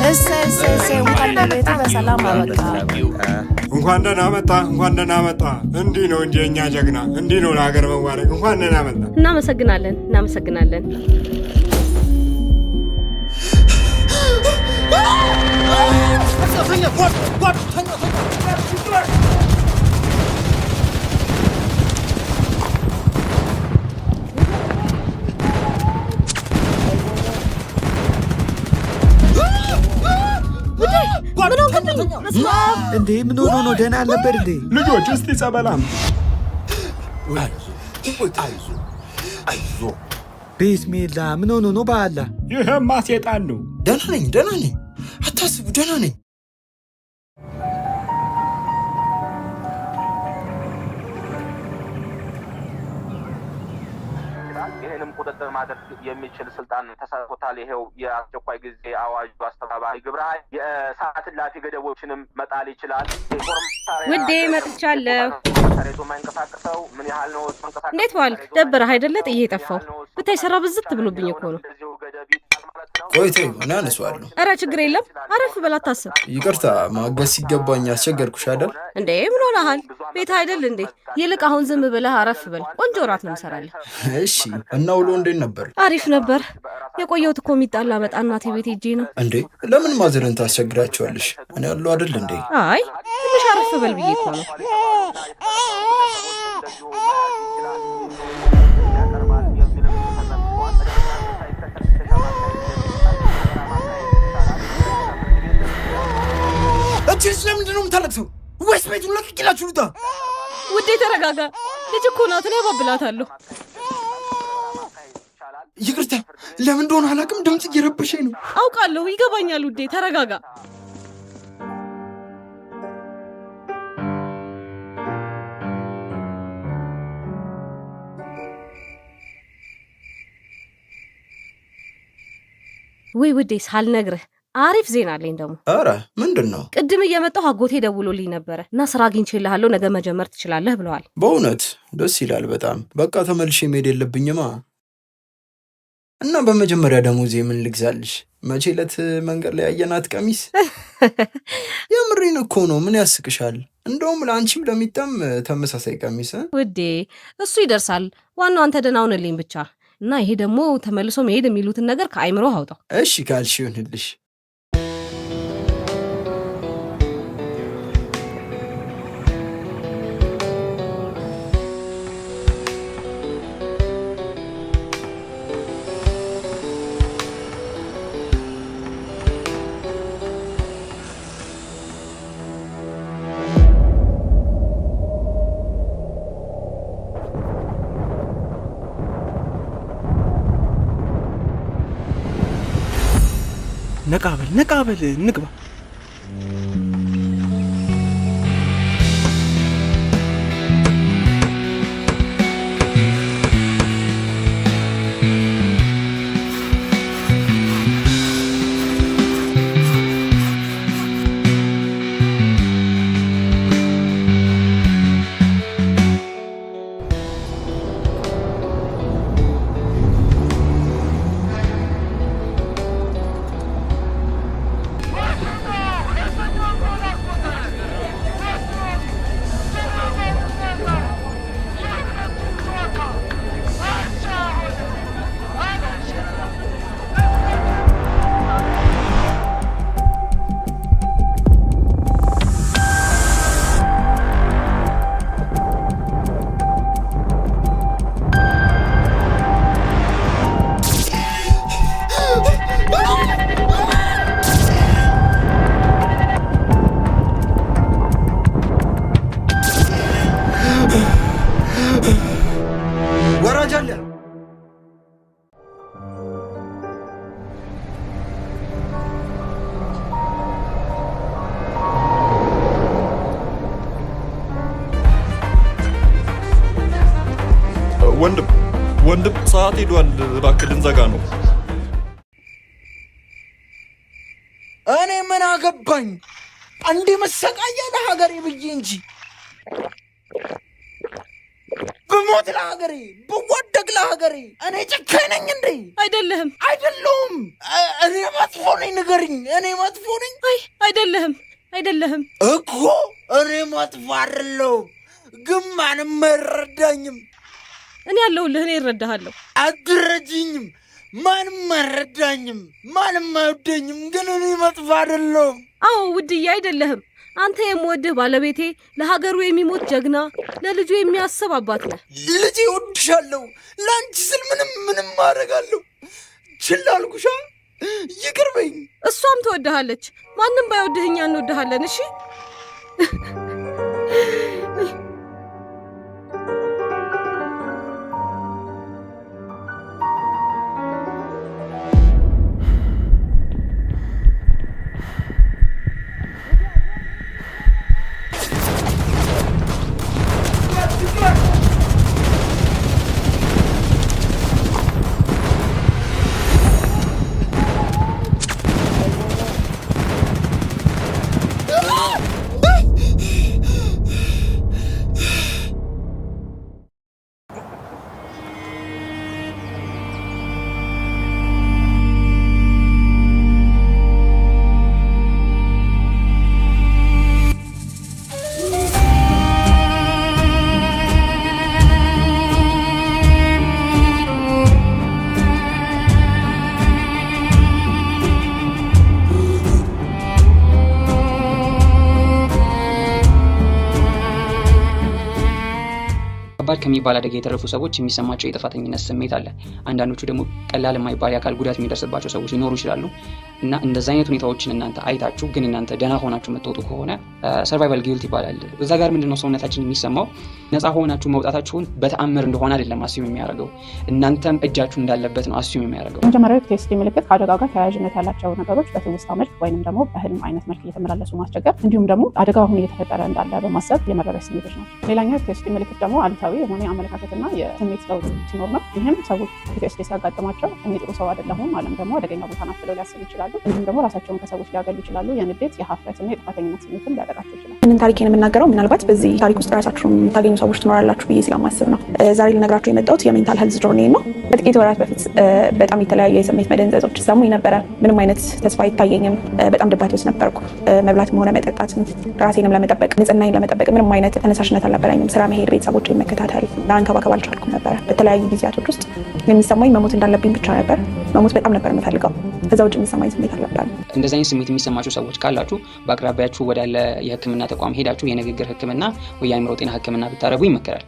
እሰይ እሰይ እሰይ! እንኳን ለቤቱ በሰላም አበቃ። እንኳን ደህና መጣ፣ እንኳን ደህና መጣ። እንዲህ ነው እንጂ የእኛ ጀግና፣ እንዲህ ነው ለሀገር መዋደቅ። እንኳን ደህና መጣ። እናመሰግናለን፣ እናመሰግናለን። እንዴ ምን ሆኖ ነው? ደህና አልነበር እንዴ? ልጆች እስቲ ጸበላም ቢስሚላ ምን ሆኖ ነው? በአላ ይህማ ሴጣን ነው። ደህና ነኝ፣ ደህና ነኝ፣ አታስቡ፣ ደህና ነኝ። ይህንም ቁጥጥር ማድረግ የሚችል ስልጣን ተሰጥቶታል። ይሄው የአስቸኳይ ጊዜ አዋጁ አስተባባሪ ግብረ ኃይል የሰዓት እላፊ ገደቦችንም መጣል ይችላል። የጦር መሳሪያ ውዴ መጥቻለሁ። መሳሪያ ይዞ የማይንቀሳቀሰው ምን ያህል ነው? መንቀሳቀስ እንዴት ዋልክ? ደበረህ አይደለ? ጥዬ የጠፋው ብታይ ስራ ብዝት ብሎብኝ እኮ ነው። እንደዚሁ ገደብ ይጣል ማለት ነው። ቆይ ተይው፣ እኔ አነሳዋለሁ። እረ ችግር የለም አረፍ በል አታስብ። ይቅርታ ማገዝ ሲገባኝ አስቸገርኩሽ አይደል? እንዴ ምን ሆነሃል? ቤት አይደል እንዴ? ይልቅ አሁን ዝም ብለህ አረፍ በል። ቆንጆ እራት ነው የምሰራልህ። እሺ። እና ውሎ እንዴት ነበር? አሪፍ ነበር። የቆየሁት እኮ የሚጣላ መጣ እናቴ ቤት ሄጄ ነው። እንዴ ለምን ማዘርን ታስቸግራቸዋለሽ? እኔ ያለው አይደል እንዴ? አይ ትንሽ አረፍ በል ብዬ እኮ ነው። እቺ ልጅ ለምንድን ነው የምታለቅሰው? ወይስ ቤቱን ለቅቄላችሁ ልውጣ? ውዴ ተረጋጋ። ልጅ እኮ ናት፣ እኔ አባብላታለሁ። ይቅርታ፣ ለምን እንደሆነ አላውቅም፣ ድምፅ እየረበሸኝ ነው። አውቃለሁ፣ ይገባኛል። ውዴ ተረጋጋ። ውይ ውዴ ሳልነግርህ አሪፍ ዜና አለኝ ደግሞ። ኧረ ምንድን ነው? ቅድም እየመጣሁ አጎቴ ደውሎልኝ ነበረ እና ስራ አግኝቼልሃለሁ ነገ መጀመር ትችላለህ ብለዋል። በእውነት ደስ ይላል በጣም። በቃ ተመልሼ መሄድ የለብኝማ። እና በመጀመሪያ ደሞዜ ምን ልግዛልሽ? መቼ ዕለት መንገድ ላይ ያየናት ቀሚስ? የምሬን እኮ ነው። ምን ያስቅሻል? እንደውም ለአንቺም ለሚጣም ተመሳሳይ ቀሚስ እ? ውዴ እሱ ይደርሳል። ዋናው አንተ ደህና ሁንልኝ ብቻ። እና ይሄ ደግሞ ተመልሶ መሄድ የሚሉትን ነገር ከአይምሮ አውጣው። እሺ ካልሽ ይሁንልሽ። ነቃበል ነቃበል፣ እንግባ። ወንድም ወንድም፣ ሰዓት ሄዷል። እባክህ ልንዘጋ ነው። እኔ ምን አገባኝ? አንዴ መሰቃያ ለሀገሬ ብዬ እንጂ፣ ብሞት ለሀገሬ፣ ብወደቅ ለሀገሬ። እኔ ጨካኝ ነኝ እንዴ? አይደለህም። አይደለሁም። እኔ መጥፎ ነኝ? ንገሪኝ። እኔ መጥፎ ነኝ? አይ፣ አይደለህም፣ አይደለህም። እኮ እኔ መጥፎ አይደለሁም፣ ግን ማንም አይረዳኝም። እኔ ያለሁልህ፣ እኔ እረዳሃለሁ። አትረጂኝም። ማንም አይረዳኝም፣ ማንም አይወደኝም። ግን እኔ መጥፎ አይደለሁም። አዎ ውድዬ፣ አይደለህም። አንተ የምወድህ ባለቤቴ፣ ለሀገሩ የሚሞት ጀግና፣ ለልጁ የሚያስብ አባት ነህ። ልጄ እወድሻለሁ። ለአንቺ ስል ምንም ምንም አደርጋለሁ። ችላ አልኩሻ፣ ይቅር በይኝ። እሷም ትወድሃለች። ማንም ባይወድህ እኛ እንወድሃለን። እሺ። ከባድ ከሚባል አደጋ የተረፉ ሰዎች የሚሰማቸው የጥፋተኝነት ስሜት አለ። አንዳንዶቹ ደግሞ ቀላል የማይባል የአካል ጉዳት የሚደርስባቸው ሰዎች ሊኖሩ ይችላሉ። እና እንደዚ አይነት ሁኔታዎችን እናንተ አይታችሁ ግን እናንተ ደህና ሆናችሁ የምትወጡ ከሆነ survival guilt ይባላል። እዛ ጋር ምንድነው ሰውነታችን የሚሰማው፣ ነፃ ሆናችሁ መውጣታችሁን በተአምር እንደሆነ አይደለም assume የሚያደርገው፣ እናንተም እጃችሁ እንዳለበት ነው assume የሚያደርገው። መጀመሪያው PTSD ምልክት ከአደጋ ጋር ተያያዥነት ያላቸው ነገሮች በትውስታ መልክ ወይንም ደግሞ በህልም አይነት መልክ እየተመላለሱ ማስቸገር፣ እንዲሁም ደግሞ አደጋው አሁን እየተፈጠረ እንዳለ በማሰብ የመረበሽ ስሜቶች ናቸው። ሌላኛው PTSD ምልክት ደግሞ አሉታዊ የሆነ የአመለካከትና የስሜት ለውጥ ሲኖር ነው። ይህም ሰዎች PTSD ሲያጋጥማቸው እኔ ጥሩ ሰው አይደለሁም፣ አለም ደግሞ አደገኛ ቦታ ናት ብለው ሊያስቡ ይችላሉ። እንዲሁም ደግሞ ራሳቸውን ከሰዎች ሊያገሉ ይችላሉ። የንዴት፣ የሀፍረትና የጥፋተኝነት ስሜትም ሊያጠቃቸው ይችላል። ይህንን ታሪኬን የምናገረው ምናልባት በዚህ ታሪክ ውስጥ ራሳችሁን የምታገኙ ሰዎች ትኖራላችሁ ብዬ ስለማስብ ነው። ዛሬ ልነግራችሁ የመጣሁት የ mental health journey ነው። ከጥቂት ወራት በፊት በጣም የተለያዩ የስሜት መደንዘዞች ይሰሙኝ ነበረ። ምንም አይነት ተስፋ አይታየኝም። በጣም ድባቴ ውስጥ ነበርኩ። መብላትም ሆነ መጠጣትም፣ ራሴንም ለመጠበቅ፣ ንጽህናዬን ለመጠበቅ ምንም አይነት ተነሳሽነት አልነበረኝም። ስራ መሄድ፣ ቤተሰቦቼን መከታተል፣ መንከባከብ አልቻልኩም ነበረ። በተለያዩ ጊዜያቶች ውስጥ የሚሰማኝ መሞት እንዳለብኝ ብቻ ነበር። መሞት በጣም ነበር የምፈልገው። ከዛ ውጭ የሚሰማኝ ስሜት አልነበረም። እንደዚህ አይነት ስሜት የሚሰማችሁ ሰዎች ካላችሁ በአቅራቢያችሁ ወዳለ የሕክምና ተቋም ሄዳችሁ የንግግር ሕክምና ወይ የአእምሮ ጤና ሕክምና ብታደርጉ ይመከራል።